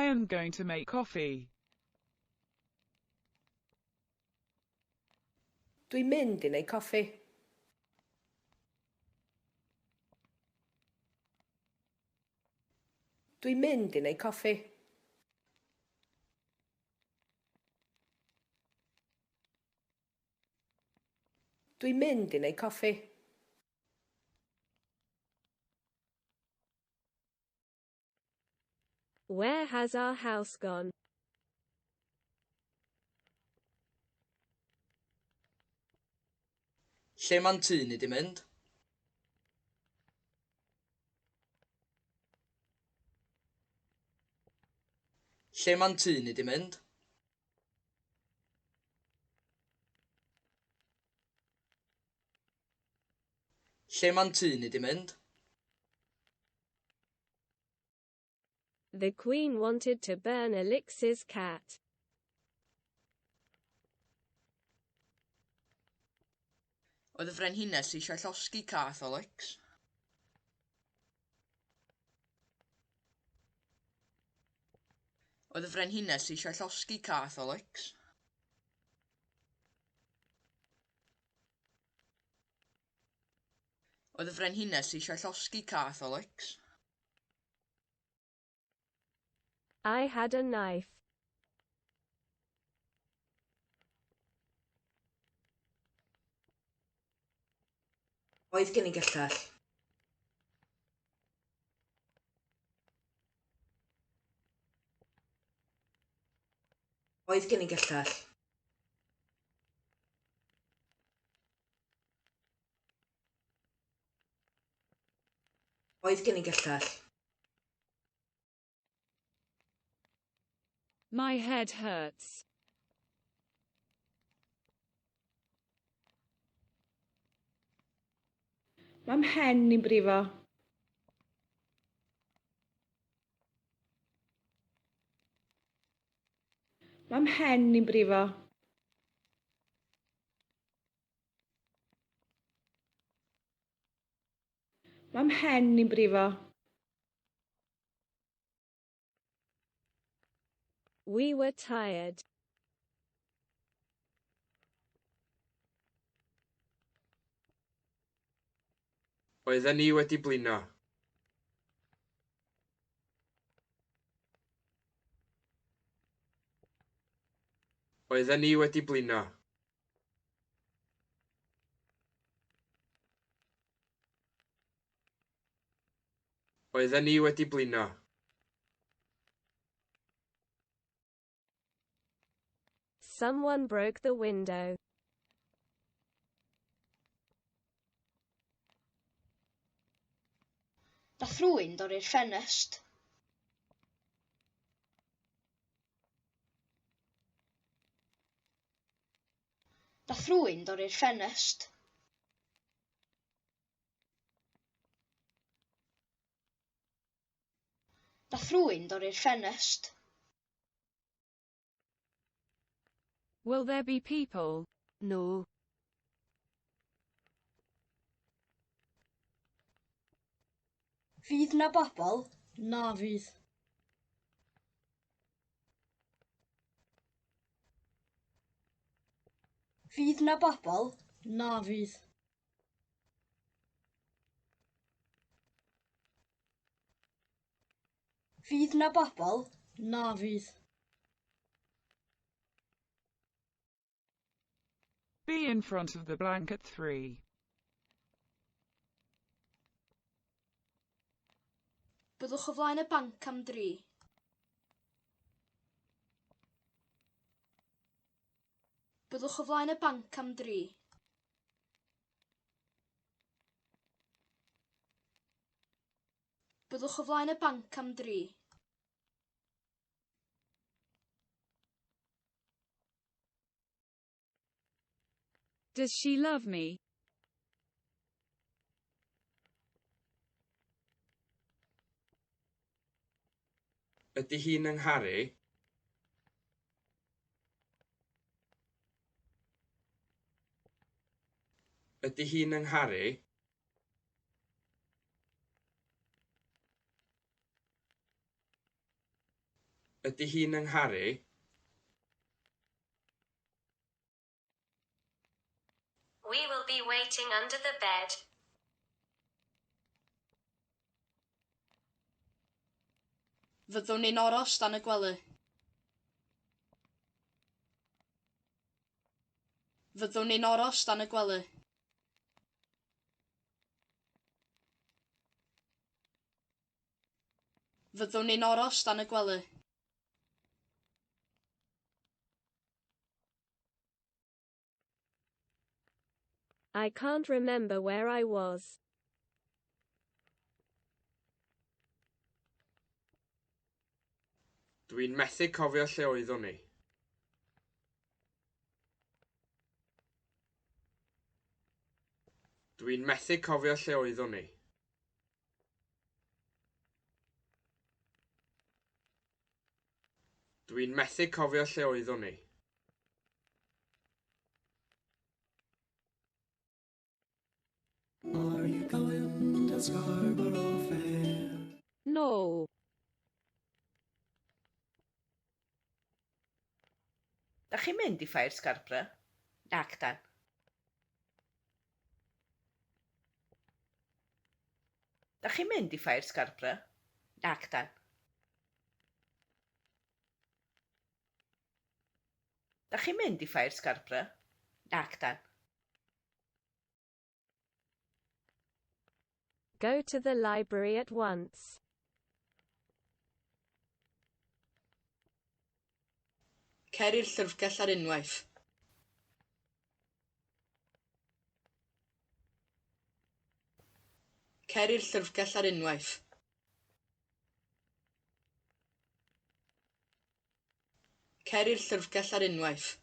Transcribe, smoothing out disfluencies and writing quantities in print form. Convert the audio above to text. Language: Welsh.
am going to make coffee. Dwi'n mynd i wneud coffi. Dwi'n mynd i wneud coffi. Dwi'n mynd i wneud coffi. Where has our house gone? Lle ma'n tŷ ni 'di mynd? Lle ma'n tŷ ni 'di mynd? Lle ma'n tŷ ni 'di mynd? The Queen wanted to burn Alix's cat. Oedd y frenhines eisiau llosgi cath Alex. Oedd y frenhines eisiau llosgi cath Alex. Oedd y frenhines eisiau llosgi cath Alex. I had a knife. Oedd gen i gyllell. Oedd gen i gyllell. Oedd gen i gyllell. My head hurts. Mae 'mhen i'n brifo. Mae 'mhen i'n brifo. Mae 'mhen i'n brifo. We were tired. Oedden ni wedi blino. Oedden ni wedi blino. Oedden ni wedi blino. Someone broke the window. Nath rhywun dorri'r ffenest. Nath rhywun dorri'r ffenest. Nath rhywun dorri'r ffenest. Will there be people? No. Fydd 'na bobl? Na fydd. Fydd 'na bobl? Na fydd. Fydd 'na bobl? Na fydd. Be in front of the blank at 3. Byddwch o flaen y banc am dri. Byddwch o flaen y banc am dri. Byddwch o flaen y banc am dri. Does she love me? Ydy hi'n 'y ngharu? Ydy hi'n 'y ngharu? Ydy hi'n 'y ngharu? We will be waiting under the bed. Fyddwn ni'n aros dan y gwely. Fyddwn ni'n aros dan y gwely. Fyddwn ni'n aros dan y gwely. I can't remember where I was. Dwi'n methu cofio lle oeddwn i. Dwi'n methu cofio lle oeddwn i. Dwi'n methu cofio lle oeddwn i. Are you going to Scarborough Fair? No. Da chi'n mynd i Ffair Scarborough? Nac 'dan. Da chi'n mynd i Ffair Scarborough? Nac 'dan. Da chi'n mynd i Ffair Scarborough? Nac 'dan. Go to the library at once. Cer i'r llyfrgell ar unwaith. Cer i'r llyfrgell ar unwaith. Cer i'r llyfrgell ar unwaith.